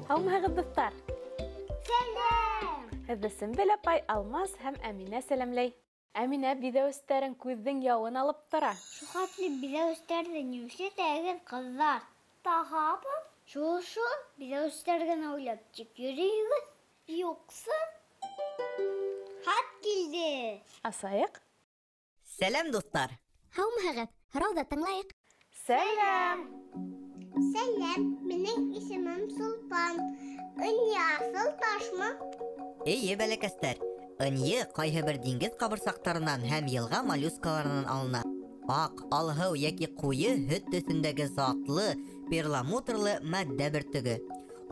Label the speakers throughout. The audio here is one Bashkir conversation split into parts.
Speaker 1: Һаумыһығыҙ, дуҫтар!
Speaker 2: Сәләм!
Speaker 1: Һеҙҙе Сөмбөл апай, Алмаз һәм Әминә сәләмләй. Әминә биҙәүестәрен күҙҙең яуын алып тора.
Speaker 2: Шул хәтле биҙәүестәрҙе ни эшләтәһегеҙ, ҡыҙҙар? Тағабыҙ. Шул-шул биҙәүестәр генә уйлап тик йөрөйһөгөҙ. Юҡсы. Хат килде.
Speaker 1: Асайыҡ.
Speaker 3: Сәләм, дуҫтар!
Speaker 4: Һаумыһығыҙ! Һорауҙы тыңлайыҡ.
Speaker 1: Сәләм!
Speaker 2: Сәләм, минең исемем Сулпан. Ынйы аҫыл ташмы?
Speaker 3: Эйе, бәләкәстәр. Ынйы ҡайһы бер диңгеҙ ҡабырсаҡтарынан һәм йылға моллюскаларынан алына. Аҡ, алһыу йәки ҡуйы һөт төҫөндәге затлы, перламутрлы матдә бөртөгө.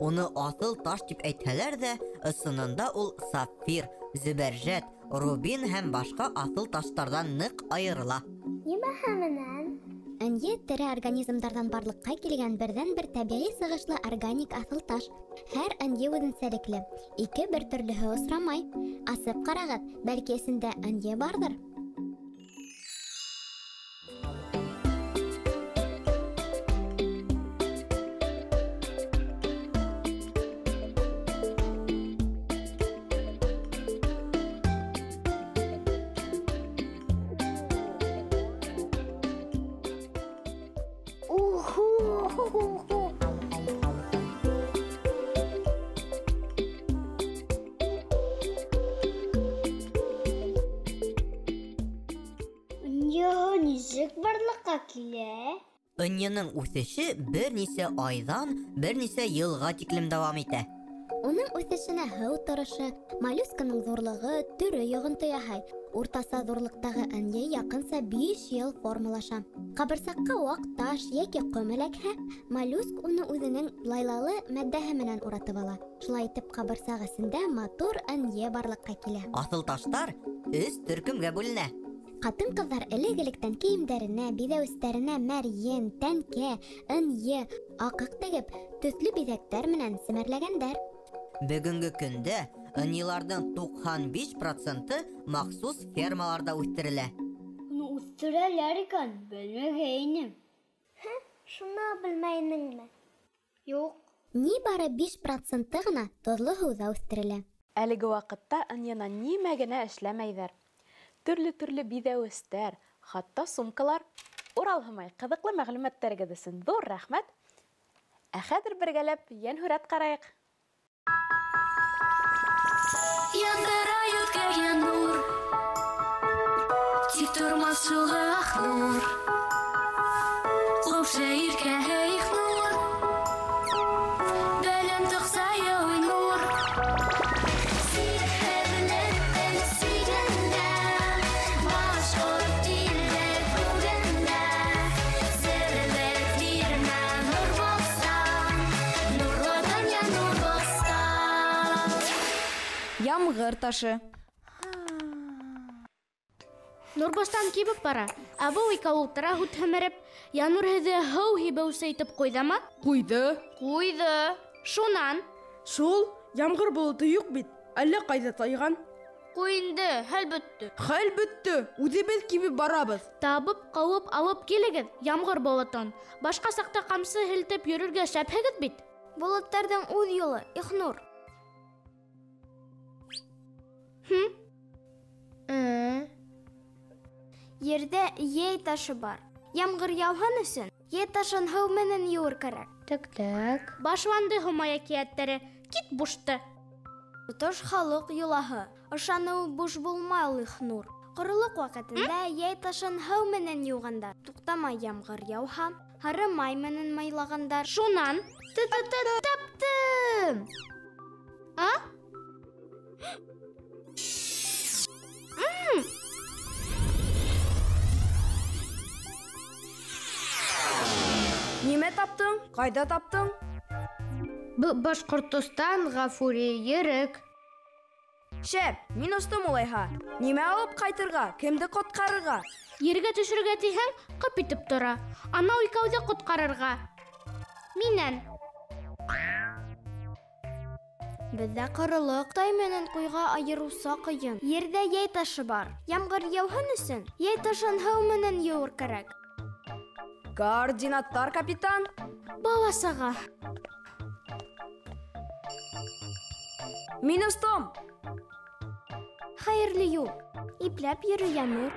Speaker 3: Уны аҫыл таш тип әйтһәләр ҙә, ысынында ул сапфир, зөбәржәт, рубин һәм башҡа аҫыл таштарҙан ныҡ айырыла.
Speaker 2: Нимәһе менән?
Speaker 4: Ынйы тере организмдарҙан барлыҡҡа килгән берҙән-бер тәбиғи сығышлы органик аҫыл таш. Һәр ынйы үҙенсәлекле, ике бер төрлөһө осрамай. Асып ҡарағыҙ, бәлки эсендә ынйы барҙыр.
Speaker 2: Нисек барлыҡҡа килә?
Speaker 3: Ынйының үҫеше бер нисә айҙан бер нисә йылға тиклем дауам итә.
Speaker 4: Уның үҫешенә һыу торошо, моллюсканың ҙурлығы, төрө йоғонто яһай. Уртаса ҙурлыҡтағы ынйы яҡынса 5 йыл формалаша. Ҡабырсаҡҡа ваҡ таш йәки ҡом эләкһә, моллюск уны үҙенең лайлалы матдәһе менән уратып ала. Шулай итеп ҡабырсаҡ эсендә матур ынйы барлыҡҡа килә.
Speaker 3: Аҫыл таштар өс төркөмгә бүленә.
Speaker 4: Ҡатын-ҡыҙҙар элек-электән кейемдәренә, биҙәүестәренә мәрйен, тәнкә, ынйы, аҡыҡ тегеп, төҫлө биҙәктәр менән семәрләгәндәр.
Speaker 3: Бөгөнгө көндә ынйыларҙың 95% махсус фермаларҙа үҫтерелә.
Speaker 2: Уны үҫтерәләр икән, белмәгәйнем. Һе, шуны белмәй инеңме? Юҡ.
Speaker 4: Ни бары 5% ғына тоҙло һыуҙа үҫтерелә.
Speaker 1: Әлеге ваҡытта ынйынан нимә генә эшләмәйҙәр. Төрлө-төрлө биҙәүестәр, хатта сумкалар. Урал Һомай, ҡыҙыҡлы мәғлүмәттәрегеҙ өсөн ҙур рәхмәт. Ә хәҙер бергәләп йәнһүрәт ҡарайыҡ.
Speaker 5: Яндыра үткәргән нур, тик тормас шулғы аҡ нур. Ҡупшы иркәһе ихнур, бәлем тоҡса яуый нур.
Speaker 6: Ямғыр ташы.
Speaker 7: Нурбостан кибеп бара. Ә был икәү ултыра һут һемереп. Янур һеҙҙе һыу һибеүсе итеп ҡуйҙымы?
Speaker 6: Ҡуйҙы.
Speaker 7: Ҡуйҙы. Шунан?
Speaker 6: Шул, ямғыр болото юҡ бит. Әллә ҡайҙа тайған?
Speaker 7: Ҡуй инде, хәл бөттө.
Speaker 6: Хәл бөттө. Үҙебеҙ кибеп барабыҙ.
Speaker 7: Табып, ҡыуып алып килегеҙ ямғыр болотон. Башҡа саҡта ҡамсы һелтеп йөрөргә шәпһегеҙ бит.
Speaker 2: Болоттарҙың үҙ юлы, Ихнур.
Speaker 7: Хм?
Speaker 2: Ерҙә ей ташы бар. Ямғыр яуһын өсөн ей ташын һыу менән йыуыр кәрәк.
Speaker 7: Так, так. Башланды Һомай әкиәттәре. Кит бушты.
Speaker 2: Тотош халыҡ йолаһы. Ышаныу буш булмай ул, Ихнур. Ҡоролоҡ ваҡытында ей ташын һыу менән йыуғандар. Туҡтамай ямғыр яуһа, һары май менән майлағандар.
Speaker 7: Шунан?
Speaker 2: Т-т-т-таптым!
Speaker 6: Ҡайҙа таптың?
Speaker 7: Был Башҡортостан, Ғафури, Ерек.
Speaker 6: Шәп, мин остом улайһа. Нимә алып ҡайтырға, кемде ҡотҡарырға?
Speaker 7: Ергә төшөргә тиһәң, ҡып итеп тора. Анау икәүҙе ҡотҡарырға. Минән.
Speaker 2: Беҙҙә ҡоролоҡ, тай менән ҡуйға айырыуса ҡыйын. Ерҙә йәй ташы бар. Ямғыр яуһын өсөн йәй ташын һыу менән йыуыр кәрәк.
Speaker 6: Координаттар, капитан.
Speaker 7: Бала-саға.
Speaker 6: Мин остом.
Speaker 2: Хәйерле юл. Ипләп йөрө, Янур.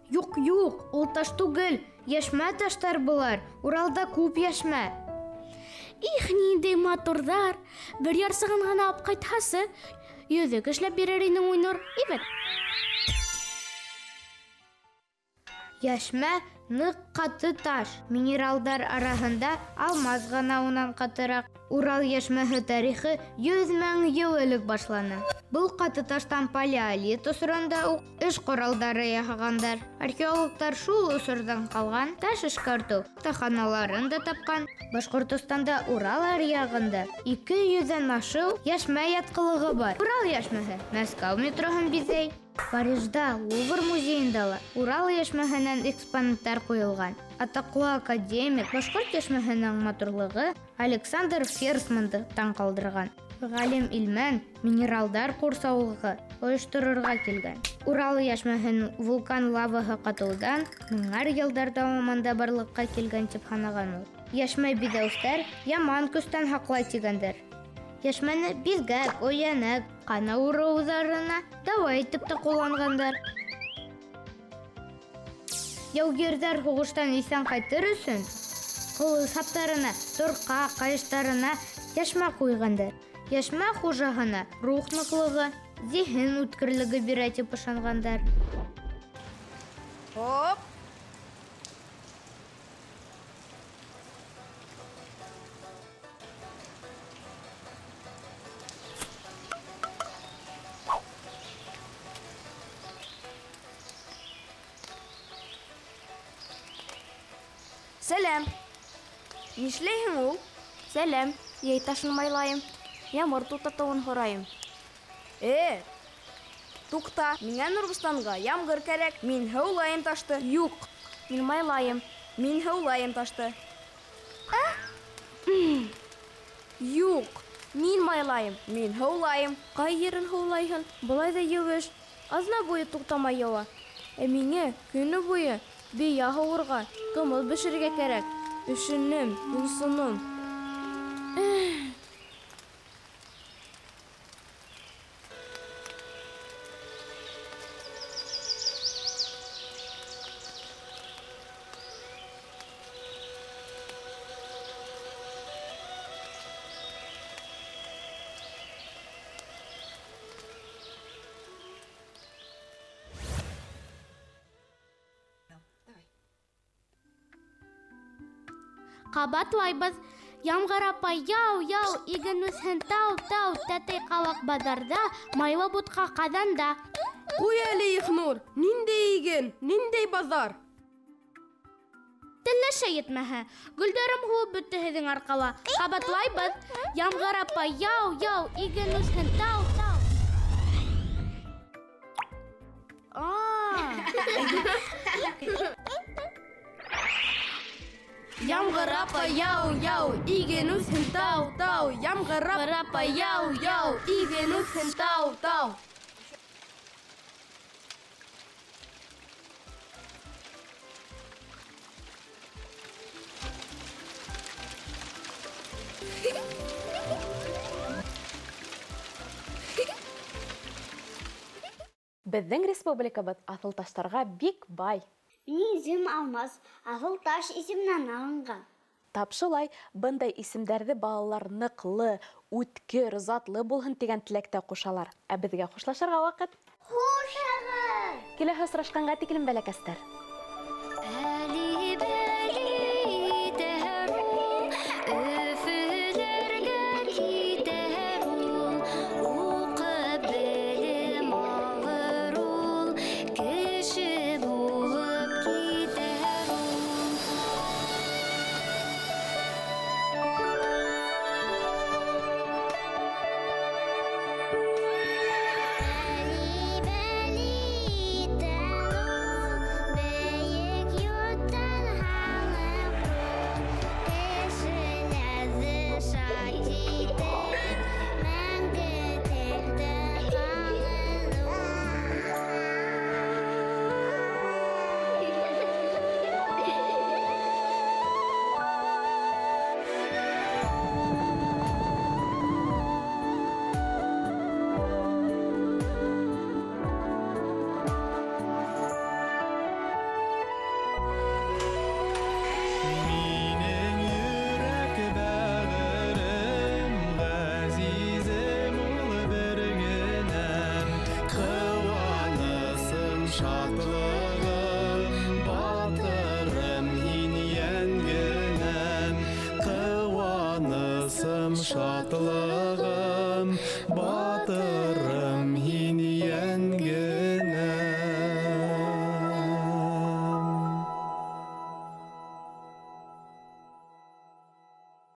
Speaker 7: Юҡ, юҡ, ул таш түгел. Йәшмә таштар былар. Уралда күп йәшмә. Их, ниндәй матурҙар. Бер ярсығын ғына алып ҡайтһасы, йөҙөк эшләп бирер инең, Уйнур. Ибәт. Йәшмә ныҡ ҡаты таш. Минералдар араһында алмаз ғына унан ҡатыраҡ. Урал йәшмәһе тарихы 100 мең йыл элек башлана. Был ҡаты таштан палеолит осоронда уҡ эш ҡоралдары яһағандар. Археологтар шул осорҙан ҡалған таш эшкәртеү оҫтаханаларын да тапҡан. Башҡортостанда Урал аръяғында 200-ҙән ашыу йәшмә ятҡылығы бар. Урал йәшмәһе Мәскәү метроһын биҙәй. Парижда Лувр музейында ла Урал йәшмәһенән экспонаттар ҡуйылған. Атаҡлы академик башҡорт йәшмәһенең матурлығы Александр Ферсманды таң ҡалдырған. Ғалим Илмән минералдар ҡурсаулығы ойошторорға килгән. Урал йәшмәһен вулкан лаваһы ҡатыуҙан меңәр йылдар дауамында барлыҡҡа килгән тип һанаған ул. Йәшмә биҙәүестәр яман көстән һаҡлай тигәндәр. Йәшмәне биҙгәк, оянәк, ҡан ауырыуҙарына дауа итеп тә ҡулланғандар. Яугирҙәр һуғыштан иҫән ҡайтыр өсөн ҡылыс һаптарына, торҡа, ҡайыштарына йәшмә ҡуйғандар. Йәшмә хужаһына рух ныҡлығы, зиһен үткерлеге бирә тип ышанғандар.
Speaker 6: Хоп! Сәләм. Нишләйһең ул?
Speaker 2: Сәләм. Йәй ташын майлайым. Ямғыр туҡтатыуын һорайым.
Speaker 6: Туҡта, миңә Нурбостанға ямғыр кәрәк. Мин һыулайым ташты.
Speaker 2: Юҡ, мин майлайым.
Speaker 6: Мин һыулайым ташты. Юҡ,
Speaker 2: мин майлайым.
Speaker 6: Мин һыулайым.
Speaker 2: Ҡай ерен һыулайһың? Былай ҙа еүеш. Аҙна буйы туҡтамай яуа. Ә миңә көнө буйы бейә һауырға, ҡымыҙ бешерергә кәрәк. Өшөнөм, юлсыным.
Speaker 7: Ҡабатлайбыҙ. Ямғыр апай, яу, яу, иген үҫһен тау, тау, тәтәй ҡалаҡ баҙарҙа, майлы бутҡа ҡаҙанда.
Speaker 6: Ҡуй әле, Ихнур, ниндәй иген, ниндәй баҙар?
Speaker 7: Телләшә етмәһә, гөлдәрем һулып бөттө һеҙҙең арҡала. Ҡабатлайбыҙ. Ямғыр апай, яу, яу, иген үҫһен тау, тау.
Speaker 6: Ямғыр апай, яу, яу, иген үҫһен тау, тау. Ямғыр апай, яу, яу, иген үҫһен тау, тау.
Speaker 1: Беҙҙең республикабыҙ аҫыл таштарға бик бай.
Speaker 4: Минең исемем Алмаз, аҫыл таш исеменән алынған.
Speaker 1: Тап шулай, бындай исемдәрҙе балалар ныҡлы, үткер, затлы булһын тигән теләктә ҡушалар. Ә беҙгә хушлашырға ваҡыт.
Speaker 4: Хушығыҙ!
Speaker 1: Киләһе осрашҡанға тиклем, бәләкәстәр.
Speaker 8: Шатлығым.